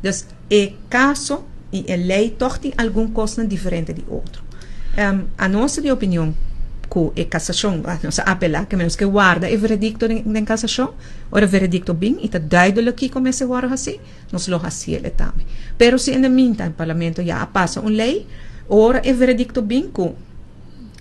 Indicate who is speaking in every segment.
Speaker 1: Dus e kaso i e lei tòg tin algun kosnan diferente di otro. Anos ta di opinion ku e kasashon, nos a apelá, ke nos ke warda e veredikto den kasashon. Ora e veredikto bin i ta duidelik kiko mester wòrdu hasí, nos lo hasiel e tambe. Pero si in de meantime parlamento ya a pasa un lei, ora e veredikto bin ku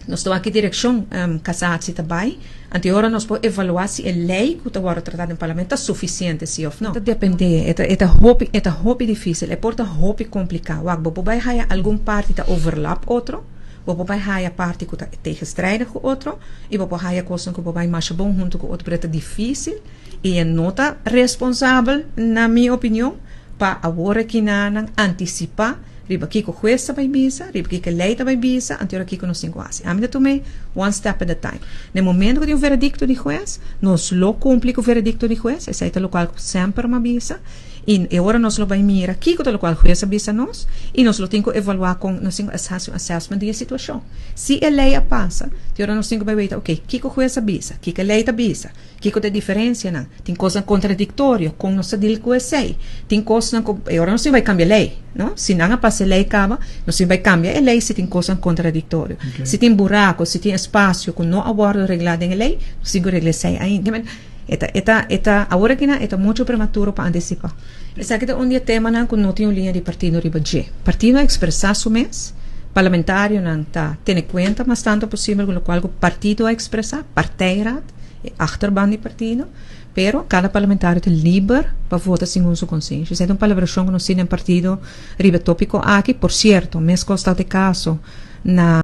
Speaker 1: nos ta wak ki direkshon kasatsi ta bai, anto e ora nos por evaluá si e lei ku ta wòrdu tratá den parlamento ta sufisiente si òf no. Ta dependé, e ta hopi, e ta hopi difísil, e por ta hopi kompliká. Wak, bo por bai haya algun parti ta overlap otro, bo por bai haya parti ku ta tegenstrijdig ku otro, i bo por haya kosnan ku por bai masha bon huntu ku otro, pero e ta difísil i e no ta responsabel, na mi opinion, pa awor aki nan antisipá riba kiko hues ta bai bisa, riba kiko lei ta bai bisa, anto ora kiko nos tin ku hasi. Ami ta tum'é one step at a time. Na e momento ku tin un veredikto di hues, nos lo kumpli ku veredikto di hues, esei ta lokual ku semper mi a bisa, i e ora nos lo bai mira kiko ta lokual hues a bisa nos, i nos lo tin ku evaluá kon nos tin ku hasi un assessment di e situashon. Si e lei a pasa, te ora nos tin ku bai weta, oke, kiko hues a bisa, kiko e lei ta bisa, Kiko ta e diferensianan? Tin kosnan kontradiktorio, kon nos ta dil ku esei? Tin kosnan ku e ora nos tin bai kambia lei, no? Si nan a pasa e lei kaba, nos tin bai kambia e lei si tin kosnan kontradiktorio. Si tin buraku, si tin espasio ku no a wòrdu reglá den e lei, nos tin ku regla esei ainda. Ke men, e ta, e ta, e ta, awor akinan e ta muchu prematuro pa antisipá. Esaki ta un di e temanan ku no tin un liña di partido riba dje. Partido a ekspresá su mes, parlamentarionan ta tene kuenta mas tantu posibel ku lokual ku partido a ekspresá, partijraad. E achterban di partido, pero cada parlamentario ta liber pa vota segun su conciencia. Esei ta un palabracion cu nos tin den partido riba e topico aki. Por cierto, mescos ta e caso na.